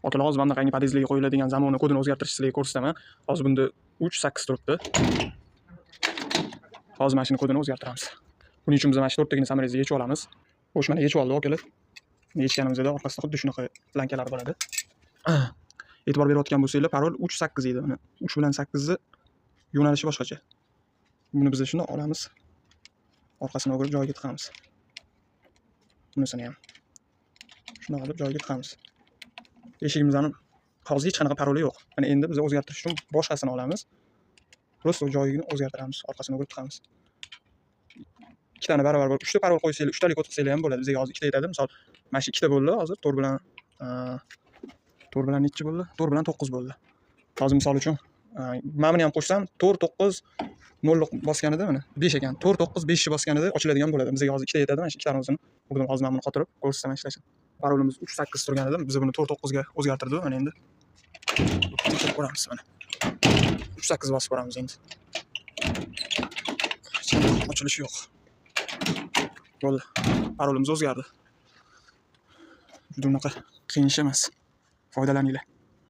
Akalar, hozir mana bunaqangi podyezdlarga qo'yiladigan zamonni kodini o'zgartirish sizlarga ko'rsataman. Hozir bunda 3 8 turibdi. Hozir mana shuni kodini o'zgartiramiz. Buning uchun biz mana shu to'rttagina саморез ni yechib olamiz. Xo'sh, mana yechib oldik, akalar. Yechganimizda orqasida xuddi shunaqa планка lar bo'ladi. E'tibor berayotgan bo'lsanglar, parol 3 8 edi. Mana 3 bilan 8 ni yo'nalishi boshqacha. Buni biz shuni olamiz. Orqasini o'girib joyiga tiqamiz. Bunisini ham. Shuni olib joyiga tiqamiz. Eshigimizni hozir hech qanaqa paroli yo'q. Mana endi biz o'zgartirish uchun boshqasini olamiz. Просто joyini o'zgartiramiz, orqasini o'girib tiqamiz. Ikkitani barobar bo'lib, uchta parol qo'ysanglar, uchtalik kod qilsanglar ham bo'ladi. Bizga hozir ikkita yetadi. Misol, mana shu ikkita bo'ldi hozir 4 bilan, 4 bilan nechi bo'ldi? 4 bilan 9 bo'ldi. Hozir misol uchun, mana buni ham qo'shsam, 4 9 0 bosganida mana 5 ekan. 4 9 5 ni bosganida ochiladigan bo'ladi. Bizga hozir ikkita yetadi. Mana shu ikkitani o'zini urdim. Hozir mana buni qotirib ko'rsataman ishlashini. Parolimiz 3 8 turgan edi. Biz buni 4 9 ga o'zgartirdik. Mana endi tekshirib ko'ramiz mana. 3 8 bosib ko'ramiz endi. Hech qanaqa ochilishi yo'q. Bo'ldi. Parolimiz o'zgardi. Juda unaqa qiyin ish emas. Foydalaninglar.